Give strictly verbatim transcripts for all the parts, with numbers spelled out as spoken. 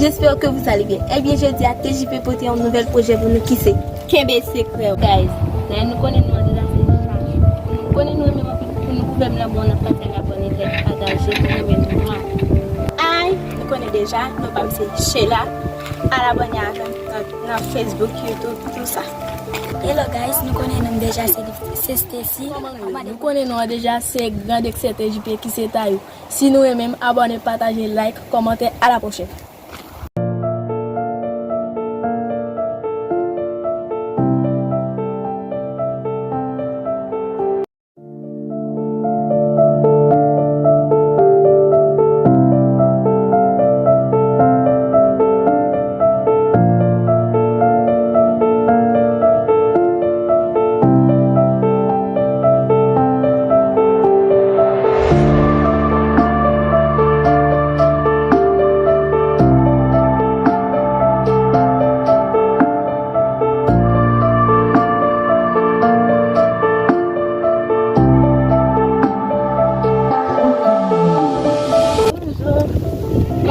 J'espère que vous allez bien. Ebyen, jodi a, T J P pote yon nouvèl pwojè pou nou ki se Kenbe Sekrè. Guys, dayè nou konnen nou an deja se chach. Nou konnen nou renmen anpil pou nou kouvè m nan bon nan pati a abòne, like, pataje, nou renmen nou an. Ay, nou konnen deja, non pa m se Sheila. Al abòne avè m nan, nan Facebook, YouTube, tout sa. Hello guys, nou konnen non m deja se, se Stacy. Nou konnen non an deja se Grand Excès T J P ki se Tayou. Si nou renmen m, abòne, pataje, like, kòmante. À la prochaine.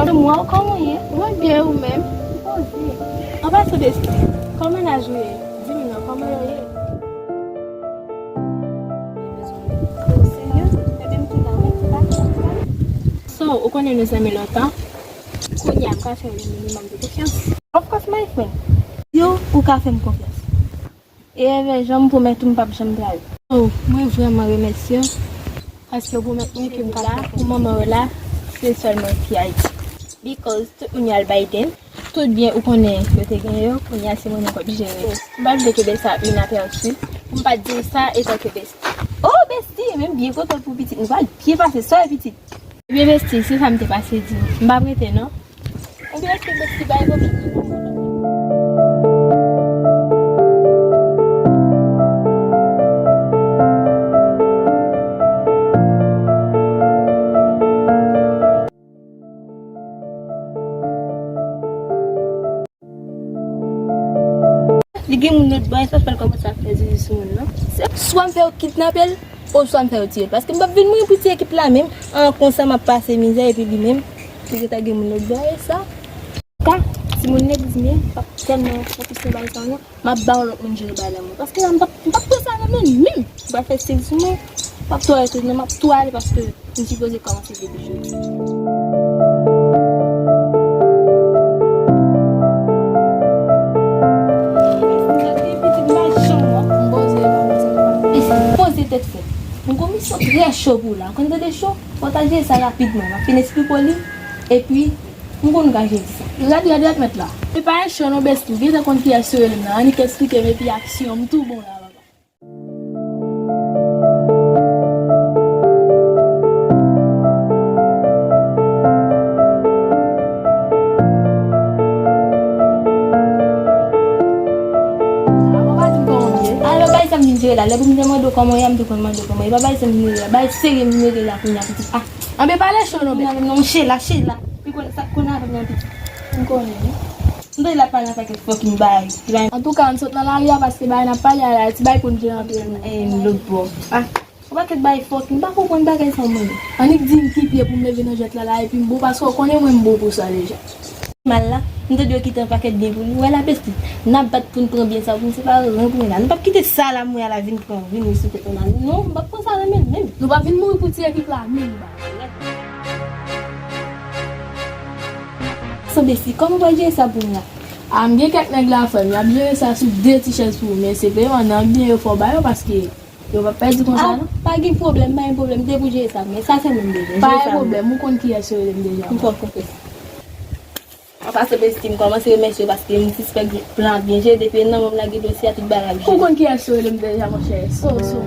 Bonjou. Bonjou, kòman w ye? Mwen byen, ou menm? Poze. An pasan, besti, kòman mennaj ou ye? Di m non, kòman yo ye? Ou serye? Ebyen, m tou la, wi. So, ou konnen nou zanmi lontan. Kounye a, m ka fè w yon minimòm de konfyans. Of course, my friend. Yo, ou ka fè m konfyans. E evè jan m pwomèt ou m p ap janm trayi w. Oh, mwen vrèman remèsye w, paske w pwomèt mwen ke m ka la pou manman w la, se sèl mwen ki Ayiti. Because tout moun yo al Biden, tout byen ou konnen yo te gen yo, kounye a se mwen menm k ap jere. M pa vle kenbe sa inapèsi, pou m pa t di w sa etanke besti. Oh, besti, men m byen kontan pou pitit nou, pral byen pase, sa pitit. Ebyen, besti, se sa m te pase di w. M p ap rete, non. Ebyen, oke, besti, bay, bon. Li gen moun lòt bò, e sa fè l kòmanse ap fè zizi sou moun nan. Se swa m fè yo kidnape l, oswa m fè yo tiye l. Paske m p ap vin mouri pou ti ekip la menm. An, konsa m ap pase mizè epi li menm, li gentan gen moun lòt bò, e sa. Ka, timoun legliz m ye, m p ap tèlman fokis nan bagay sa yo non. M ap ba yon lòt moun jere bagay la mwen. Paske la, m p ap, m p ap pran sa nan men l menm. M pa fè stil sou mwen. M ap tou ale tout, non, m ap tou ale paske m sipoze kòmanse depi jodi. Poze tèt fèt. M gon misyon trè cho pou w la. Ou konn tande cho? Pataje sa rapidman. M ap fin esplike w li. Epi, m konn gaje di sa. Rad, rad, rad mèt la. Se pa yon cho non, besti. Ou gentan konn kiyès yo rele m nan. Annik esplike m epi aksyon. M tou bon la, papa. Alò, bay sa m vin jere la. Lè pou m te mande w kòman w ye, m te konn mande w kòman w ye. Pa bay sa m vin jere la. Bay serye m vin jere la kounye a, pitit. Ah. Anben, pale cho non, bèt. Non, Sheila, Sheila. Pi konn sa k konn avè m nan pitit. M konnen, wi. M tande l ap pale yon pakèt fucking bagay. Ti bagay. Antouka, ann sot nan lari a paske bagay n ap pale a la, ti bagay pou n jere antre nou. Eh, lòt bò. Ah, yon pakèt bagay fucking. M pa konprann bagay sa mwen. Annik di m ki pye pou m leve nan jwèt la la epi m bon paske w konnen mwen m bon pou sa deja. Mal la, m tande yo kite yon pakèt byen pou li. Wè la, besti, n ap bat pou n pran byen sa pou n separe ren pou ren la. Nou p ap kite sa la mwen a la vin pran, vin wi sou tèt nou la. Non, m p ap pran sa nan men l menm. Nou p ap vin mouri pou ti ekip la menm, ba. So, besti, kòman w pral jere sa pou m la? A, m gen kèk nèg la, frè m, y ap jere sa sou de ti chèz pou ou, men se vrèman nan byen yo fò ba yo, paske yo p ap pèdi konsa, non. Pa gen pwoblèm, pa gen pwoblèm, depi w jere sa, men sa se mwen m bezwen. Pa gen pwoblèm, ou konn kiyès yo rele m deja. M fè w konfyans. An pasan, besti, m kòmanse remèsye w paske m sispèk plan ap byen jere. Depi nan men w m lage dosye a, tout bagay ap jere. Ou konn kiyès yo rele m deja, monchè. So, so.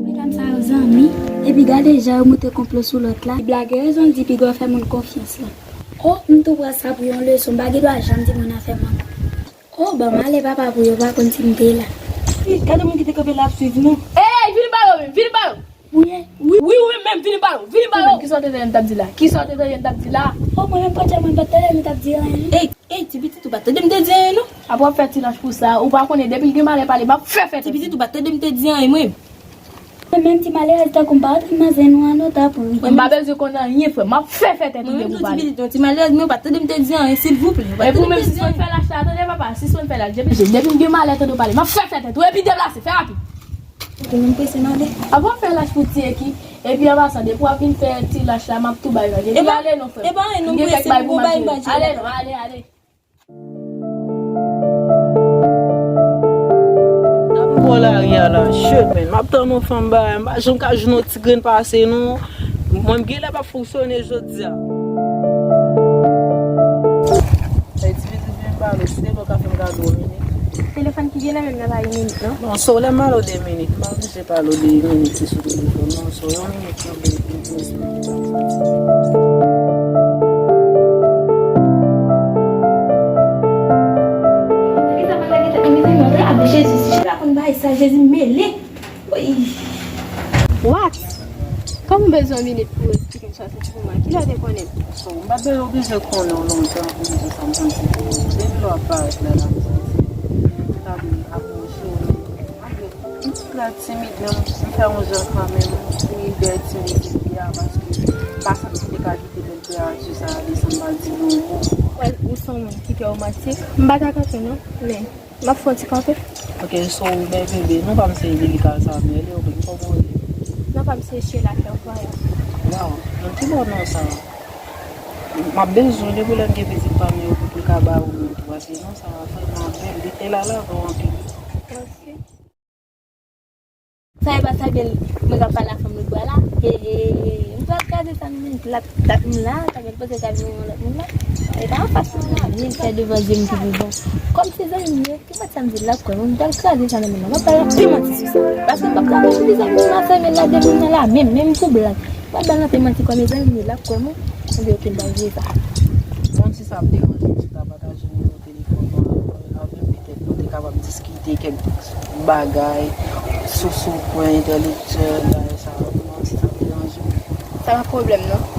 Medam sa yo zanmi, epi gade jan yo moute konplo sou lòt la. Li blage rezon l di piga w fè moun konfyans la. O, m tou pran sa pou yon leson, m pa gen dwa janm di moun afè manman. O, ban m ale papa pou yo pa konn si m te la. Ih, gade moun ki te kanpe la ap swiv nou. Ey, vini ba yo menm, vini ba yo. Ou ye? Wi, wi, ou menm, menm, vini ba yo, vini ba yo. Kisa w te tande m t ap di la? Kisa w te tande m t ap di la? O, mwen menm, pandan mwen pa t tande m t ap di anyen. Ey, ey, ti pitit, ou pa t tande m te di anyen non. Apre w ap fè ti lanch pou sa, ou pa konnen depi l gen malè pale, m ap fè fè. Ti pitit, ou pa t tande m te di anyen, mwen. Mwen menm ti malerèz tankou m pa antre nan zen nou an nou ta pran. M pa bezwen konn anyen, frè. M ap fè fè tèt ou depi w pale. Mwen menm tou ti pitit, yon ti malerèz, men w pa tande m te di anyen, silvouplè. Epi w menm sispann fè lach la, tande papa, sispann fè lach. Depi, depi m gen malè tande w pale, m ap fè fè tèt ou, epi deplase, fè rapid. Ok, mwen prese m ale. Avan w fè lach pou ti eki, epi an pasan, depi w ap vin fè ti lach la, m ap tou bay vag. Epi ale non, frè. Epa anyen non, m gen kèk bagay pou m ap jere. Ale non, ale, ale. N ap pran lari a la, shit, man. M ap tann yon fanm bagay, m pa janm ka jwenn yon ti grenn pase, non. Mwen, m genlè p ap fonksyone jodi a. Hey, ti pitit, vin pale, si te vle w ka fè m kado yon minit. Telefòn ki gen nan men m nan pa yon minit, non? Non, so lè m pale w de minit, m pa oblije pale w de minit ki sou telefòn, non. So yon minit, yon minit, yon minit. Depi sa pa lage tèt mwen, mezanmi, antre a Jezi, si Jezi pa konn bagay sa, Jezi mele. Woy. What? Kòman w bezwen yon minit pou w eksplike m sa w santi pou mwen? Kilè w te konnen m? So, m pa t bezwen, w bezwen konnen w lontan pou m di w sa m santi pou ou. Depi lè w ap parèt la, la m santi m ta vin apwoche w, men malgre m trè timid, men m fè yon jan kanmenm pou m ri dèyè timidite a, paske m pa santi m te ka kite bèl kreati sa a desann pa di m yon mo. Well, ou se yon moun ki kè w manti. M pa ta kanpe non, men m ap fè yon ti kanpe. Ok, so, bèl bebe, non pa m se delika sa, men li oubyen kòman w ye? Non pa m se Sheila Clairvoyant. Waw, nan ki bò non sa? M ap bezwen li pou lè m gen pitit pa m yo pou l ka ba ou menm tou, paske non sa a vrèman bèl, li te lala avè w anpil. Mèsi. Sa e pa sa bèl, mwen k ap pale a fanm lòt bò la. He, he, he. M pral kraze sa nan men lat, lat m la, sa bèl panse sa vin yon lòt moun la. E pa anfas mwen la, men fè devan je m ki pi bon. Kòm se zanmi m ye, ki pati sa m di l ap kwè mwen, m pral kraze sa nan men l la. M ap pale anpil manti sou sa. Paske m p ap ka wè pou li zanmi m la, zanmi l la depi nan la, menm, menm pou blag. M ap ba l anpil manti kòm e zanmi m ye, l ap kwè mwen. Oubyen oke, m pral jere sa. Bon, si sa ap deranje w, si w ta pataje nimewo telefòn ou avè m, petèt nou te kapab diskite kèk bagay sou, sou pwen entèlektyèl, bagay sa yo, non, si sa ap deranje w. Sa pa pwoblèm, non.